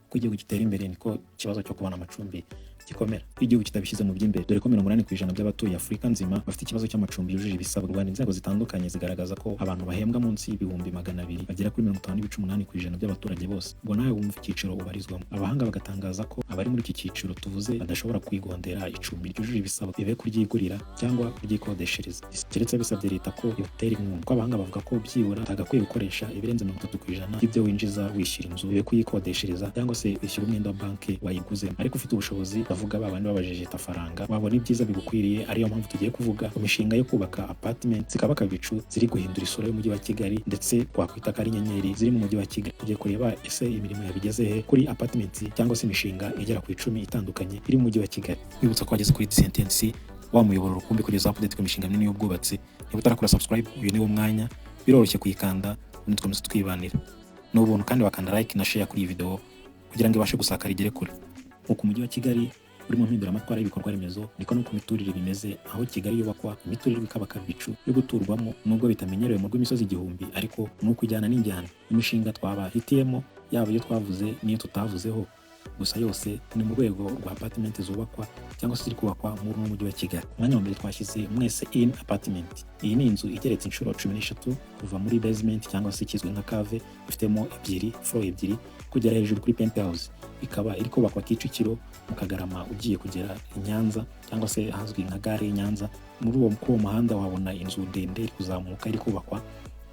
Uko igihugu gitera imbere, niko ikibazo cyo kubona amacumbi gikomera. Iyo igihugu kitabishyize mu by'imbere, dore ko 80% by'abatuye Afurika nzima bafite ikibazo cy'amacumbi yujuje ibisabwa. U Rwanda, inzego zitandukanye zigaragaza ko abantu bahembwa munsi y'200,000 bagera kuri 50.8% by'abaturage bose. Ubwo nawe wumva icyiciro ubarizwamo. Abahanga bagatangaza ko abari muri iki cyiciro tuvuze badashobora kwigondera icumbi ryujuje ibisabwa, bibe kuryigurira cyangwa kuryikodeshereza, keretse bisabye leta ko ibatera inkunga, kuko abahanga bavuga ko byibura utagakwiye gukoresha ibirenze 30% by'ibyo winjiza wishyura inzu, bibe kuyikodeshereza cyangwa se wishyura umwenda wa banki wayiguzemo. Ariko ufite ubushobozi, bavuga ba bandi b'abajejetafaranga, wabona ibyiza bigukwiriye. Ariyo mpamvu tugiye kuvuga ku mishinga yo kubaka apartment zikabaka ibicu, ziri guhindura isura y'umujyi wa Kigali, ndetse twakwita ko ari inyenyeri ziri mu mujyi wa Kigali. Tugiye kureba ese imirimo yabigeze he kuri apartment cyangwa se imishinga igera ku 10 itandukanye iri mu mujyi wa Kigali. Wibutsa ko wageze kuri Sentence, wa muyoboro rukumbi kugeza update ku mishinga minini y'ubwubatsi. Niba utarakora subscribe, uyu ni wo mwanya, biroroshye kuyikanda, ubundi tukomeza twibanira. Ni ubuntu, kandi wakanda like na share kuri iyi video kugira ngo ibashe gusakara igere kure. Nk'uko umujyi wa Kigali uri mu mpinduramatwara y'ibikorwa remezo, niko no ku miturire bimeze, aho Kigali yubakwa imiturirwa ikabaka ibicu yo guturwamo. Nubwo bitamenyerewe mu rw'imisozi igihumbi, ariko ni ukujyana n'injyana. Imishinga twabahitiyemo, yaba iyo twavuze n'iyo tutavuzeho, gusa yose ni mu rwego rwa apartment zubakwa cyangwa se ziri kubakwa muri uno mujyi wa Kigali. Umwanya wa mbere twashyize Mwese Inn Apartment. Iyi ni inzu igeretse inshuro 13, kuva muri basement cyangwa se ikizwi nka cave ifitemo ebyiri, floor ebyiri, kugera hejuru kuri penthouse. Ikaba iri kubakwa Kicukiro mu Kagarama, ugiye kugera i Nyanza cyangwa se ahazwi nka gare y'i Nyanza. Muri uwo kuri uwo muhanda wabona inzu ndende iri kuzamuka, iri kubakwa,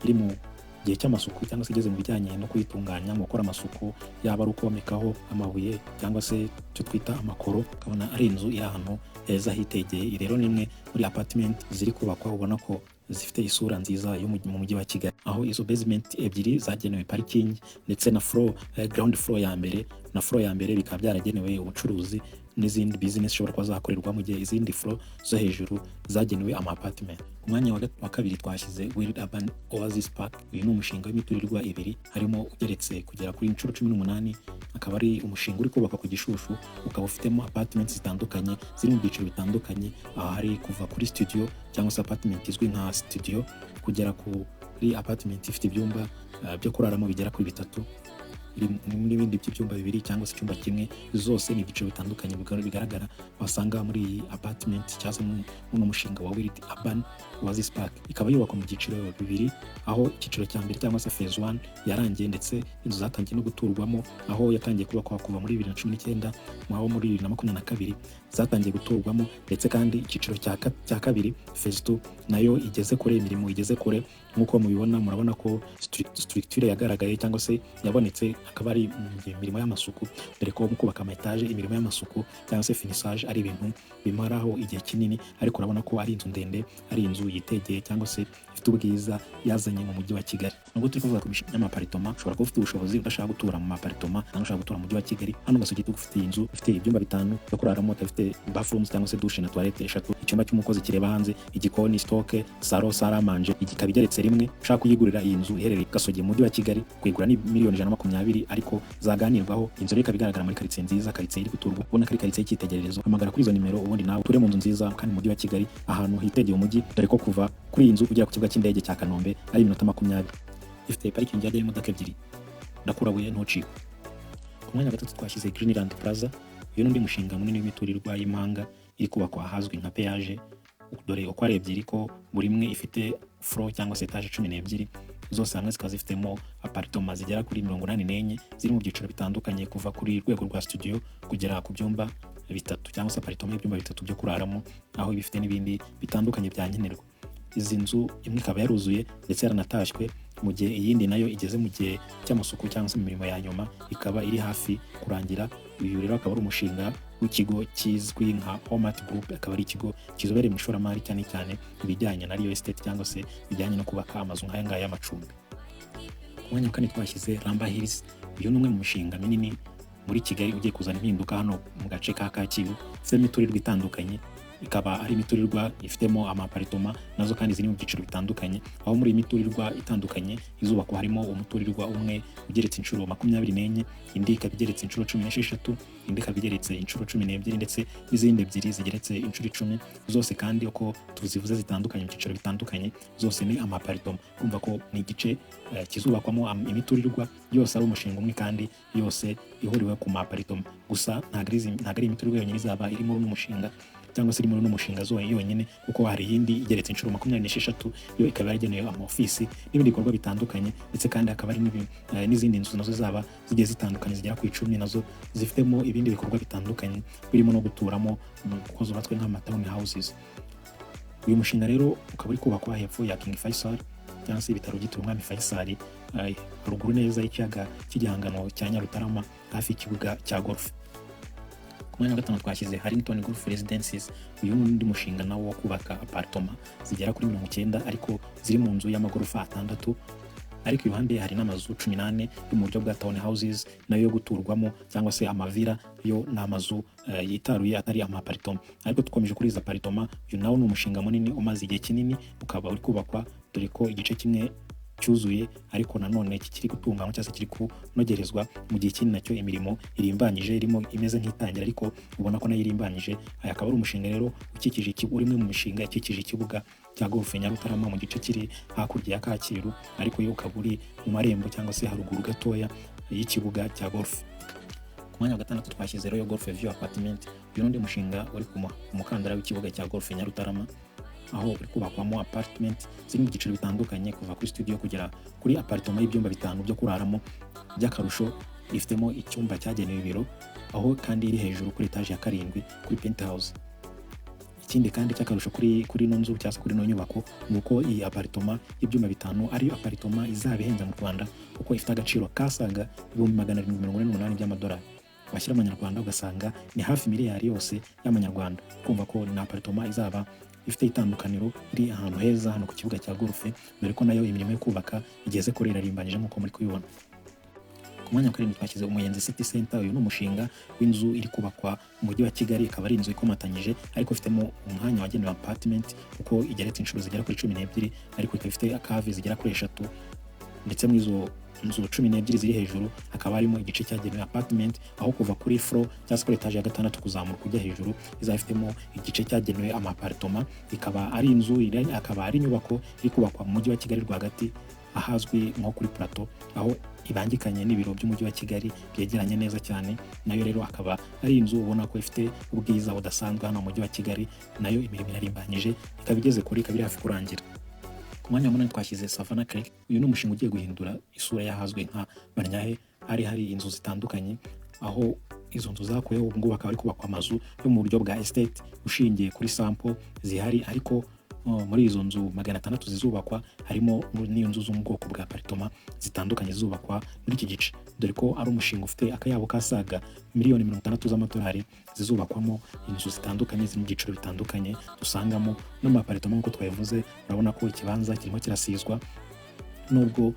iri mu gihe cy'amasuku cyangwa se igeze mu bijyanye no kuyitunganya, mu gukora amasuku, yaba ari ukomekaho amabuye cyangwa se icyo twita amakoro. Ukabona ari inzu iri ahantu heza hitegeye. Iyi rero ni imwe muri apartment ziri kubakwa, ubona ko zifite isura nziza yo mu mujyi wa Kigali, aho izo basement ebyiri zagenewe parking, ndetse na floor, ground floor ya mbere na floor ya mbere bikaba byaragenewe ubucuruzi n'izindi business zishobora kuba zakorerwa, mu gihe izindi floor zo hejuru zagenewe ama apartment. Ku mwanya wa kabiri twashyize Wild Urban Oasis Park. Uyu ni umushinga w'imiturirwa ibiri, harimo ugeretse kugera kuri inshuro 18, akaba ari umushinga uri kubakwa ku Gishushu, ukaba ufitemo apartments zitandukanye ziri mu byiciro bitandukanye, aho hari kuva kuri studio cyangwa se apartment izwi nka studio kugera kuri apartment ifite ibyumba byo kuraramo bigera kuri bitatu n'ibindi by'ibyumba bibiri cyangwa se icyumba kimwe. Zose ni ibyiciro bitandukanye bigaragara wasanga muri iyi apartment cyangwa se muri uno mushinga wa Wild Urban Oasis Park. Ikaba yubakwa mu byiciro bibiri, aho icyiciro cya mbere cyangwa se phase 1 yarangiye, ndetse inzu zatangiye no guturwamo, aho yatangiye kubakwa kuva muri 2019, aho muri 2022 zatangiye guturwamo, ndetse kandi icyiciro cya kabiri, phase 2, nayo igeze kure, imirimo igeze kure. Nk'uko mubibona, murabona ko structure yagaragaye cyangwa se yabonetse, akaba ari mu mirimo y'amasuku, dore ko mu kubaka ama etaje imirimo y'amasuku cyangwa se finissage ari ibintu bimaraho igihe kinini. Ariko urabona ko ari inzu ndende, ari inzu yitegeye cyangwa se ifite ubwiza yazanye mu mujyi wa Kigali. Nubwo turi kuvuga ku mishinga y'amaparitoma, ushobora kuba ufite ubushobozi udashaka gutura mu maparitoma cyangwa ushaka gutura mu mujyi wa Kigali. Hano Gasogi tugufitiye inzu ifite ibyumba bitanu byo kuraramo, ikaba ifite bathrooms cyangwa se douche na toilette eshatu, icyumba cy'umukozi kireba hanze, igikoni, stock, salon, salle à manger, ikaba igeretse rimwe. Ushaka kuyigurira iyi nzu iherereye Gasogi mu mujyi wa Kigali, kuyigura ni miliyoni 120, ariko zaganirwaho. Inzu rero ikaba igaragara muri karitsiye nziza, karitsiye iri guturwa, ubona ko ari karitsiye y'icyitegererezo. Hamagara kuri izo nimero, ubundi nawe uture mu nzu nziza kandi mu mujyi wa Kigali, ahantu hitegeye umujyi, dore ko kuva kuri iyi nzu ugera ku kibuga cy'indege cya Kanombe ari iminota 20. Ifite parikingi yajyaho imodoka ebyiri. Ndakurabuye, ntucikwe. Ku mwanya wa gatatu twashyize Greenland Plaza. Uyu ni undi mushinga munini w'imiturirwa y'impanga iri kubakwa ahazwi nka Peyaje, dore uko ari ebyiri ko buri imwe ifite floor cyangwa se etaje 12, zose hamwe zikaba zifitemo aparitoma zigera kuri 84, ziri mu byiciro bitandukanye, kuva kuri rwego rwa studio kugera ku byumba bitatu cyangwa se aparitoma y'ibyumba bitatu byo kuraramo, aho iba ifite n'ibindi bitandukanye bya nkenerwa. Izi nzu imwe ikaba yaruzuye ndetse yaranatashywe, mu gihe iyindi nayo igeze mu gihe cy'amasuku cyangwa se mu mirimo ya nyuma, ikaba iri hafi kurangira. Uyu rero akaba ari umushinga w'ikigo kizwi nka Homart Group, akaba ari ikigo kizobereye mu ishoramari, cyane cyane ibijyanye na real estate cyangwa se bijyanye no kubaka amazu nk'aya ngaya y'amacumbi. Ku mwanya wa kane twashyize Ramba Hills. Uyu ni umwe mu mishinga minini muri Kigali ugiye kuzana impinduka hano mu gace ka Kacyiru, ifite imiturirwa itandukanye. Ikaba ari imiturirwa ifitemo ama apartment, nazo kandi ziri mu byiciro bitandukanye, aho muri iyi miturirwa itandukanye izubakwa harimo umuturirwa umwe ugeretse inshuro 24, indi ikaba igeretse inshuro 16, indi ikaba igeretse inshuro 12, ndetse n'izindi ebyiri zigeretse inshuro 10. Zose kandi uko tuzivuze zitandukanye mu byiciro bitandukanye, zose ni ama apartment. Urumva ko ni igice kizubakwamo imiturirwa yose ari umushinga umwe kandi yose ihuriwe ku ma apartment. Gusa ntabwo ari imiturirwa yonyine izaba iri muri uno mushinga cyangwa se iri muri uno mushinga yonyine, kuko hari iyindi igeretse inshuro 26, yo ikaba yaragenewe ama ofisi n'ibindi bikorwa bitandukanye. Ndetse kandi hakaba hari n'izindi nzu nazo zaba zigiye zitandukanye zigera ku 10, nazo zifitemo ibindi bikorwa bitandukanye birimo no guturamo, kuko zubatswe nk'ama town houses. Uyu mushinga rero ukaba uri kubakwa hepfo ya King Faisal cyangwa se ibitaro byitiriwe Umwami Faisal, haruguru neza y'ikiyaga cy'igihangano cya Nyarutarama, hafi y'ikibuga cya golf. Ku mwanya wa gatanu twashyize Harrington Golf Residences. Uyu ni undi mushinga nawo wo kubaka apartment zigera kuri 90, ariko ziri mu nzu y'amagorofa atandatu, ariko iruhande hari n'amazu 14 yo mu buryo bwa town houses, nayo yo guturwamo cyangwa se ama villa. Yo ni amazu yitaruye atari ama apartment. Ariko dukomeje kuri izi apartment, uyu nawo ni umushinga munini umaze igihe kinini, ukaba uri kubakwa, dore ko igice kimwe cyuzuye ariko nanone kikiri gutunganywa cyangwa se kiri kunogerezwa, mu gihe ikindi nacyo imirimo irimbanyije, irimo imeze nk'itangira, ariko ubona ko nayo irimbanyije. Aya akaba ari umushinga rero ukikije uri umwe mu mishinga ikikije ikibuga cya golf Nyarutarama, mu gice kiri hakurya ya Kacyiru, ariko yo ukaba uri mu marembo cyangwa se haruguru gatoya y'ikibuga cya golf. Ku mwanya wa gatandatu twashyize Royal Golf View Apartment. Uyu ni undi mushinga uri ku mukandara w'ikibuga cya golf Nyarutarama, aho uri kubakwamo apartment ziri mu byiciro bitandukanye, kuva kuri studio kugera kuri apartment y'ibyumba bitanu byo kuraramo. By'akarusho ifitemo icyumba cyagenewe ibiro, aho kandi iri hejuru kuri etaje ya karindwi kuri penthouse. Ikindi kandi cy'akarusho kuri ino nzu cyangwa se kuri ino nyubako ni uko iyi apartment y'ibyumba bitanu ari apartment izaba ihenze mu Rwanda, kuko ifite agaciro kasaga 748,000 by'amadolari. Washyira amanyarwanda ugasanga ni hafi miliyari yose y'amanyarwanda. Kumva ko ni apartment izaba ifite itandukaniro, iri ahantu heza hano ku kibuga cya golf, dore ko nayo imirimo yo kubaka igeze kure, irarimbanyije nk'uko muri kubibona. Ku mwanya wa karindwi twashyize Umuyenzi City Center. Uyu ni umushinga w'inzu iri kubakwa mu mujyi wa Kigali, ikaba ari inzu ikomatanyije ariko ifitemo umwanya wagenewe apartment, kuko igeretse inshuro zigera kuri 12, ariko ikaba ifite cave zigera kuri eshatu. Ndetse muri izo nzu 12 ziri hejuru hakaba harimo igice cyagenewe apartment, aho kuva kuri floor cyangwa se kuri etaje ya gatandatu kuzamuka ujya hejuru izaba ifitemo igice cyagenewe ama apartment. Ikaba ari inzu, akaba ari inyubako iri kubakwa mu mujyi wa Kigali rwagati, ahazwi nko kuri Plateau, aho ibangikanye n'ibiro by'umujyi wa Kigali byegeranye neza cyane. Nayo rero akaba ari inzu ubona ko ifite ubwiza budasanzwe hano mu mujyi wa Kigali. Nayo imirimo irarimbanyije, ikaba igeze kuri, ikaba iri hafi kurangira. Ku mwanya wa munani twashyize Savannah Creek. Uyu ni umushinga ugiye guhindura isura y'ahazwi nka Bannyahe, hari inzu zitandukanye, aho izo nzu zakuweho, ubu ngubu hakaba hari kubakwa amazu yo mu buryo bwa estate ushingiye kuri sample zihari. Ariko muri izo nzu 600 zizubakwa harimo n'inzu zo mu bwoko bwa apartment zitandukanye zizubakwa muri iki gice, dore ko ari umushinga ufite akayabo kasaga miliyoni 60 z'amadolari, zizubakwamo inzu zitandukanye ziri mu byiciro bitandukanye, dusangamo n'ama apartment nk'uko twabivuze. Urabona ko ikibanza kirimo kirasizwa, nubwo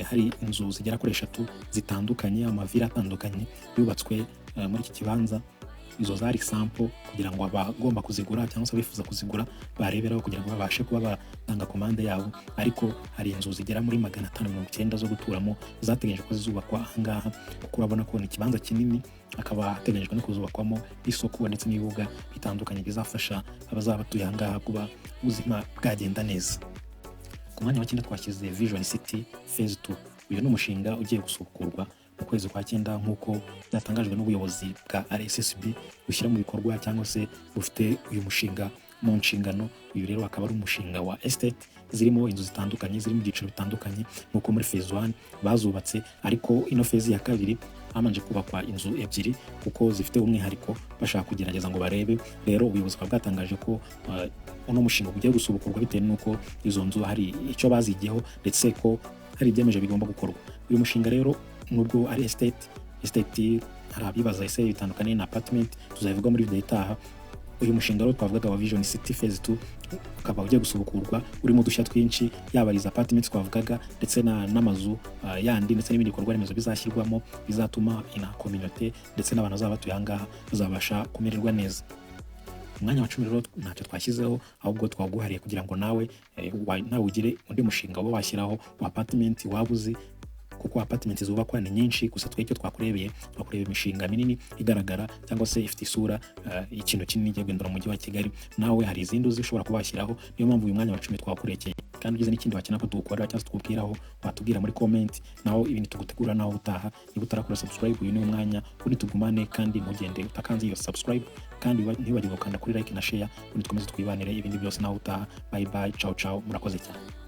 hari inzu zigera kuri eshatu zitandukanye, ama villa atandukanye yubatswe muri iki kibanza. Izo zari sample kugira ngo abagomba kuzigura cyangwa se abifuza kuzigura bareberaho kugira ngo babashe kuba batanga komande yabo. Ariko hari inzu zigera muri 590 zo guturamo zateganyijwe ko zizubakwa ahangaha, kuko urabona ko ni ikibanza kinini, hakaba hateganyijwe no kuzubakwamo isoko ndetse n'ibibuga bitandukanye bizafasha abazaba batuye ahangaha kuba ubuzima bwagenda neza. Ku mwanya wa cyenda twashyize Vision City Phase 2. Uyu ni umushinga ugiye gusubukurwa mu kwezi kwa cyenda, nk'uko byatangajwe n'ubuyobozi bwa RSSB bushyira mu bikorwa cyangwa se bufite uyu mushinga mu nshingano. Uyu rero akaba ari umushinga wa estate zirimo inzu zitandukanye ziri mu byiciro bitandukanye, nk'uko muri phase 1 bazubatse. Ariko ino phase ya kabiri habanje kubakwa inzu ebyiri kuko zifite umwihariko, bashaka kugerageza ngo barebe. Rero ubuyobozi bukaba bwatangaje ko uno mushinga ugiye gusubukurwa bitewe n'uko izo nzu hari icyo bazigiyeho, ndetse ko hari ibyemezo bigomba gukorwa. Uyu mushinga rero, nubwo ari estate, hari abibaza ese bitandukanye na apartment? Tuzabivuga muri video itaha. Uyu mushinga rero twavugaga wa Vision City Phase 2 ukaba ugiye gusubukurwa, urimo udushya twinshi, yaba izi apartments twavugaga ndetse n'amazu yandi, ndetse n'ibindi bikorwa remezo bizashyirwamo bizatuma ina community ndetse n'abantu bazaba batuye ahangaha bazabasha kumererwa neza. Umwanya wa 10 rero ntacyo twashyizeho, ahubwo twawuguhariye kugira ngo nawe nawe ugire undi mushinga uba washyiraho wa apartment waba uzi, kuko apartment zubakwa ni nyinshi. Gusa twe icyo twakurebeye, twakureba imishinga minini igaragara cyangwa se ifite isura y'ikintu kinini igiye guhindura umujyi wa Kigali. Nawe hari izindi uzi ushobora kuba washyiraho, niyo mpamvu uyu mwanya wa 10 twakurekeye. Kandi ugize n'ikindi wakenera ko tugukorera cyangwa se tukubwiraho, watubwira muri comment. Naho ibintu tugutegura naho utaha. Niba utarakora subscribe, uyu ni umwanya ubundi tugumane, kandi ntugende utakanze iyo subscribe, kandi ntiwibagirwe gukanda kuri like na share, ubundi dukomeze twibanire ibindi byose naho utaha. Bye bye, ciao ciao, murakoze cyane.